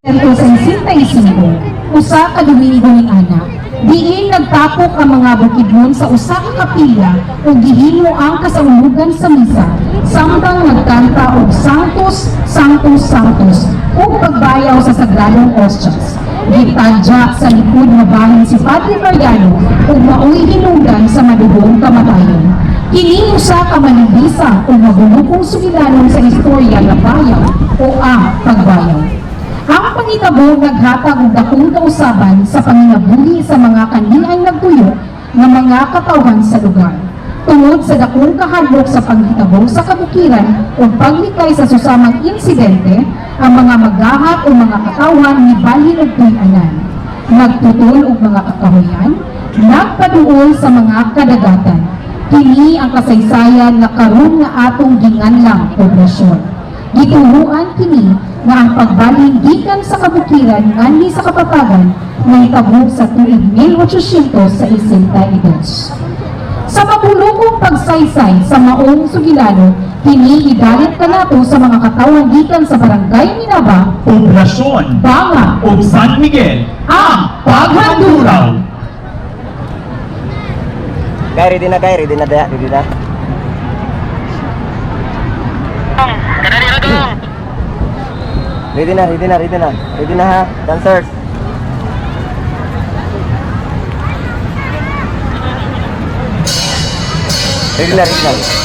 1965, usa ka Domingo ning ana, diin nagtapok ang mga Bukidnon sa usa ka kapilya ug gihimo ang kasaulugan sa misa samtang nagkanta og "Sanctus, Sanctus, Sanctus" ug pagbayaw sa sagradong ostyas. Gitadya sa likod nga bahin si Padre Mariano ug maoy hinungdan sa madugong kamatayon. Kini usa ka malibisa ug mabulukong sugilanon sa istorya nga bayaw o ang pagbayaw. Ang pangitabo naghatag og dakong kausaban sa panginabuhi sa mga kanhiang nagtuyo nga mga katawhan sa lugar. Tungod sa dakong kahadlok sa panghitabo sa kabukiran ug paglikay sa susamang insidente, ang mga magahat o mga katawhan nibalhin og tuy-anan. Nagtutol og mga kakahuyan, nagpaduol sa mga kadagatan. Kini ang kasaysayan nga karon nga atong ginganlang Poblasyon. Gituhuan kini nga ang pagbalhin gikan sa kabukiran nganhi sa kapatagan nahitabo sa tuig 1862. Sa mabulukong pagsaysay sa maong sugilanon, kini idalit kanato sa mga katawhan gikan sa Barangay Minaba, Poblasyon, Banga, ug San Miguel, ang Paghanduraw! Guy, ready na, guy, ready na, ready na. Ready na, ready na, ready na. Ready na ha, dancers. Ready na, ready na.